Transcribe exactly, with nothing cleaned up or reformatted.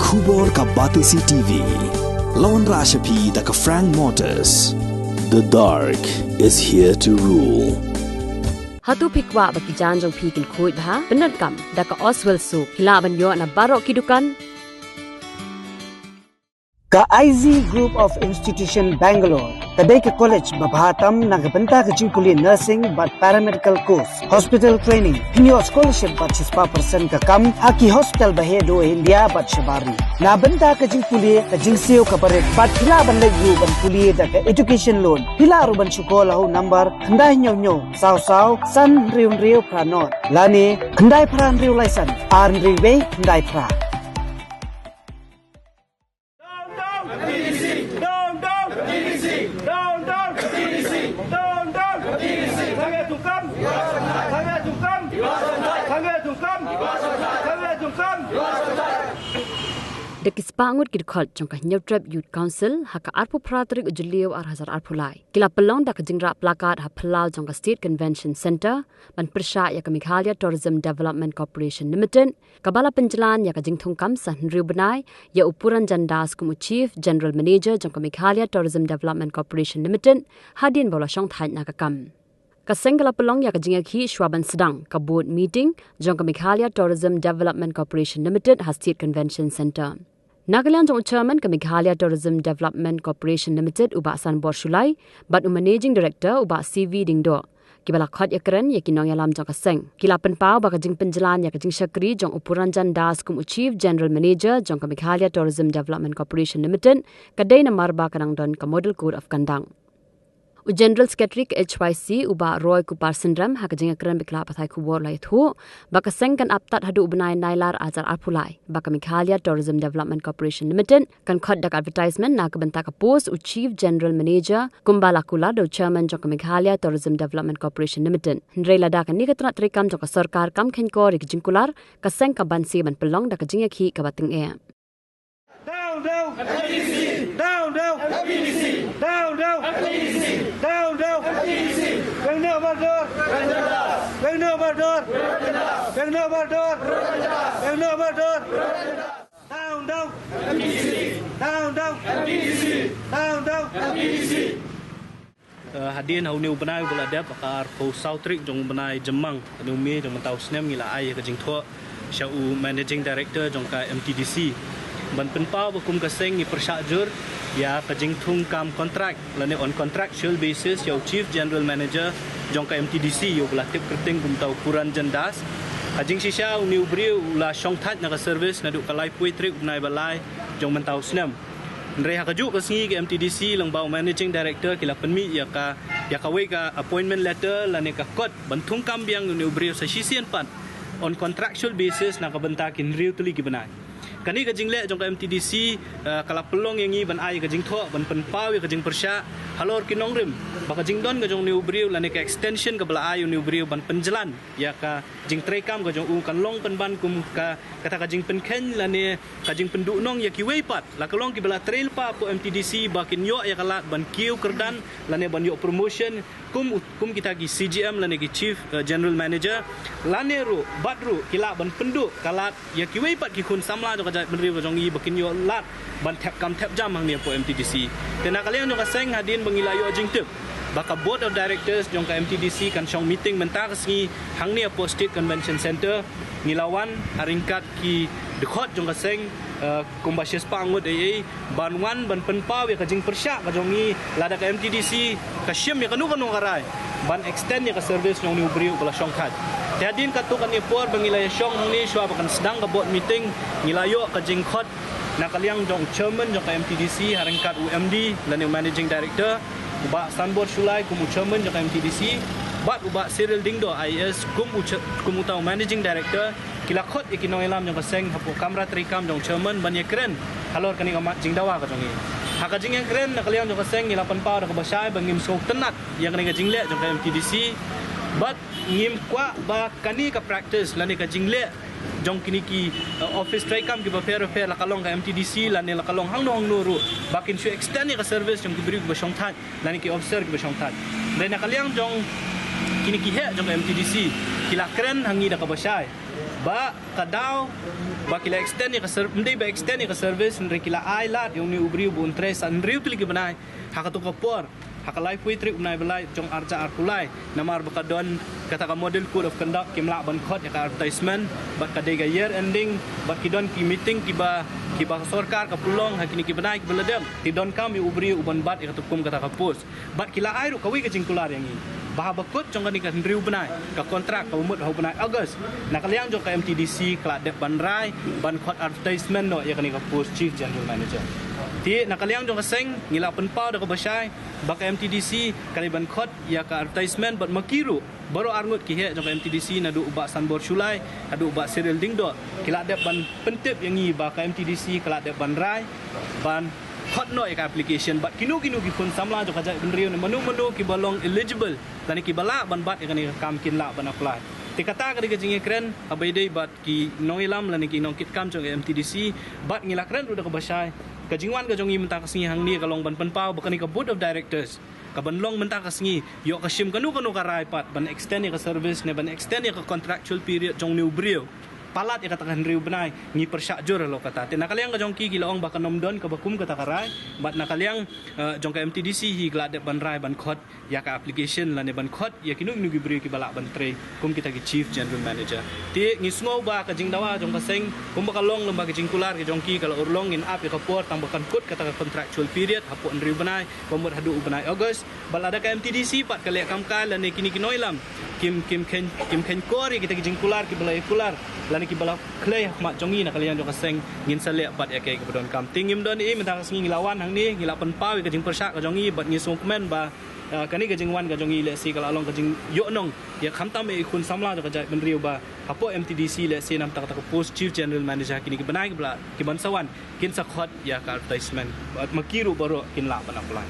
Khubor ka Batesi T V. Lawan Rashapi da ka Frank Motors. The dark is here to rule. Hato phi kwah ba ki jaiñ jong phi kin khuid bha? Pyndonkam da ka Oswell Soap. Phi lah ban ïoh na baroh ki dukan. Ka I Z Group of Institution Bangalore ka dei ka college ba bha tam na ka bynta ka jingpule nursing bad paramedical course, hospital training. Phin ïoh scholarship bad shispah percent ka kam ha ki hospital ba heh duh India bad shabar ri. Na bynta ka jingpule, ka jingsiew kaba rit bad phi lah ban leit ruh ban pule da ka education loan. Phi lah ruh ban shu call ha u number khyndai hynñiew hynñiew saw saw san hynriew hynriew phra nod lane khyndai phra hynriew lai san ar hynriew wei khyndai phra. Down, down! M T D C! Down, down! M T D C! Down, down! M T D C! Down, down! M T D C! Sangeh tungkam! Sangeh tungkam! Sangeh tungkam! Sangeh tungkam! Da ki spah ngut ki dkhot jong ka Hynñiewtrep Youth Council ha ka arphew phra tarik u Jylliew ar hajar arphew lai ki la pynlong da ka jingrah placard ha phyllaw jong ka State Convention Centre ban pyrshah ïa ka Meghalaya Tourism Development Corporation Limited kaba la pynjlan ïa ka jingthungkam san hynriew bnai ïa u Puranjan Das kum u Chief General Manager jong ka Meghalaya Tourism Development Corporation Limited hadien ba u la shongthait na ka kam. Ka seng ka la pynlong ïa ka jingïakhih shuwa ban sdang ka board meeting jong ka Meghalaya Tourism Development Corporation Limited ha State Convention Centre. Na ka liang jong u Chairman ka Meghalaya Tourism Development Corporation Limited u Bah Sanbor Shullai bad u Managing Director u Bah C V Diengdoh kiba la khot ïakren ïa ki nongïalam jong ka seng ki la pynpaw ba ka jingpynjlan ïa ka jingshakri jong u Puranjan Das kum u Chief General Manager jong ka Meghalaya Tourism Development Corporation Limited ka dei namar ba ka dang don ka Model Code of Conduct. U General Secretary ka H Y C u Bah Roy Kupar Synrem ha ka jingïakren bad ki lad pathai khubor u la ïathuh ba ka seng kan ap tad haduh u bnai Nailar ar hajar arphew lai ba ka Meghalaya Tourism Development Corporation Limited kan khot da ka advertisement na ka bynta ka post u Chief General Manager kumba la kular da u Chairman jong ka Meghalaya Tourism Development Corporation Limited. Hynrei lada kane ka tnat treikam jong ka sorkar kam kheiñkor ïa ka jingkular, ka seng ka banse ban pynlong da ka jingïakhih kaba tyngeh. Down, down! M T D C! Down, down! M T D C! Down, down! M T D C! Down, down! M T D C! Weng noh mardor! Weng noh mardor! Weng noh mardor! Weng noh mardor! Down, down! M T D C! Down, down! M T D C! Down, down! M T D C! Uh, hadien ha une u bnai uba la dep, ka arphew saw tarik jong u bnai Jymmang, une u May jong mynta u snem, ngi la ai ïa ka jingthoh sha u Managing Director jong ka M T D C ban pynpaw ba kum ka seng ngi pyrshah jur ïa ka jingthungkam contract lane on contractual basis ïa u Chief General Manager jong ka M T D C, ïa uba la tip kyrteng kum uta u Puranjan Das. Ha jingshisha une u briew u la shongthait na ka service naduh ka laiphew tarik u bnai ba lai jong mynta u snem. Hynrei ha kajuh ka sngi ka M T D C lyngba u Managing Director ki la pynmih ïa ka, ïa kawei ka appointment letter lane ka kot ban thungkam biang une u briew sa shisien pat on contractual basis na ka bynta ki hynriew tylli ki bnai. Kane ka jingleh jong ka M T D C, eh, ka la pynlong ïa ngi ban ai ka jingthoh, ban pynpaw ïa ka jingpyrshah halor ki nongrim ba ka jingdon ka jong une u briew lane ka extension kaba la ai une u briew ban pynjlan ïa ka jingtreikam ka jong u kan long pynban kum ka, kata ka jingpynkheiñ lane ka jingpynduhnong ïa kiwei pat, la ka long kiba la trei lypa hapoh M T D C ba kin ïoh ïa ka lad ban kiew kyrdan lane ban ïoh promotion kum u-, kum kita ki C G M lane ki Chief, eh, General Manager, lane ruh bad ruh ki lah ban pynduh ka lad ïa kiwei pat ki khun samla jong ka jaitbynriew ka jong ngi ba kin ïoh lad ban thep kam thep jam hangne hapoh M T D C. Te na ka liang jong ka seng, hadien ba ngi la ïoh jingtip ba ka Board of Directors jong ka M T D C kan shong meeting mynta ka sngi hangne hapoh State Convention Centre, ngi la wan ha ryngkat ki dkhot jong ka seng, eh, kumba shispah ngut ei ei, ban wan ban pynpaw ïa ka jingpyrshah ka jong ngi lada ka M T D C ka shim ïa kano kano ka rai ban extend ïa ka service jong une u briew uba la shongthait. Te hadien katto katne por ba ngi la ïa shong hangne shuwa ba kan sdang ka board meeting, ngi la ïoh ka jingkhot na ka liang jong u Chairman jong ka M T D C ha ryngkat u M D lane u Managing Director, u Bah Sanbor Shullai kum u Chairman jong ka M T D C bad u Bah Cyril Diengdoh I A S kum u cha-, kum uta u Managing Director, ki la khot ïa ki nongïalam jong ka seng hapoh kamra treikam jong u Chairman ban ïakren halor kane ka mat jingdawa ka jong ngi. Ha ka jingïakren na ka liang jong ka seng ngi la pynpaw da kaba shai ba ngim sngewtynnat ïa kane ka jingleh jong ka M T D C bad ngim kwah ba kane ka practice lane ka jingleh jong kine ki, eh, office treikam kiba pher bapher, la ka long ka M T D C lane la ka long hangno hangno ruh, ba kin shu extend ïa ka service jong ki briew kiba shongthait lane ki officer kiba shongthait. Te na ka liang jong kine ki heh jong ka M T D C ki la kren ha ngi da kaba shai ba ka daw Ba ki la extend ïa ka ser-, ym dei ba extend ïa ka service, hynrei ki la ai lad ïa une u briew ba un trei sa hynriew tylli ki bnai ha kato ka por, ha ka laiphew tarik u bnai ba lai jong ar hajar arphew lai, namar ba ka don kata ka model code of conduct, kim lah ban khot ïa ka advertisement, bad ka dei ka year ending, bad ki don ki meeting kiba, kiba ka sorkar ka pynlong ha kine ki bnai kiba la dep. Te donkam ïa u briew uban bat ïa kata kum kata ka post. Bad ki la ai ruh kawei ka jingkular ïa ngi ba haba kut jong kane ka hynriew bnai, ka kontrak kaba mut ha u bnai August, na ka liang jong ka M T D C ka la dep ban rai ban khot advertisement noh ïa kane ka post Chief General Manager. Te na ka liang jong ka seng ngi la pynpaw da kaba shai ba ka M T D C ka dei ban khot ïa ka advertisement, bad ma ki ruh baroh arngut ki heh jong ka M T D C, naduh u Bah Sanbor Shullai haduh u Bah Cyril Diengdoh, ki la dep ban pyntip ïa ngi ba ka M T D C ka la dep ban rai ban khot noh ïa ka application, bad kino kino ki khun samla jong ka jaitbynriew ne mano mano kiba long eligible lane kiba lah ban bat ïa kane ka kam kin lah ban apply. Te kata ka dei ka jingïakren haba ïadei bad ki nongïalam lane ki nongkitkam jong ka M T D C. Bad ngi la kren ruh da kaba shai, ka jingwan ka jong ngi mynta ka sngi hangne ka long ban pynpaw ba kane ka Board of Directors kaban long mynta ka sngi, ïoh ka shim kano kano ka rai pat ban extend ïa ka service ne ban extend ïa ka contractual period jong une u briew palat ïa kata ka hynriew bnai, ngi pyrshah jur halor kata. Te na ka liang ka jong ki, ki la ong ba kan ym don kaba kum kata ka rai, bad na ka liang, eh, jong ka M T D C hi ka la dep ban rai ban khot ïa ka application lane ban khot ïa kino kino ki briew kiba lah ban trei kum kita ki Chief General Manager. Te ngi sngew ba ka jingdawa jong ka seng kumba ka long lem bad ka jingkular ka jong ki ka la urlong, ngin ap ïa ka por tang ba kan kut kata ka contractual period hapoh hynriew bnai, ba mut haduh u bnai August. Bad lada ka M T D C pat ka leh kam kai lane kine ki nongïalam kim, kim kheiñ, kim kheiñ kor ïa kita ki jingkular kiba la ïa kular lane kiba la khlei ha khmat jong ngi na ka liang jong ka seng, ngin sa leh pat ïa kaei kaba donkam. Te ngim don ei ei, mynta ka sngi ngi la wan hangne, ngi la pynpaw ïa ka jingpyrshah ka jong ngi, bad ngi sngewkmen ba, ah, kane ka jingwan ka jong ngi lehse ka la long ka jingïohnong ïa khamtam ïa i khun samla jong ka jaitbynriew ba hapoh M T D C lehse namar kata ka post Chief General Manager kine ki bnai kiba la, kiban sa wan kin sa khot ïa ka advertisement, bad ma ki ruh baroh kin lah ban apply.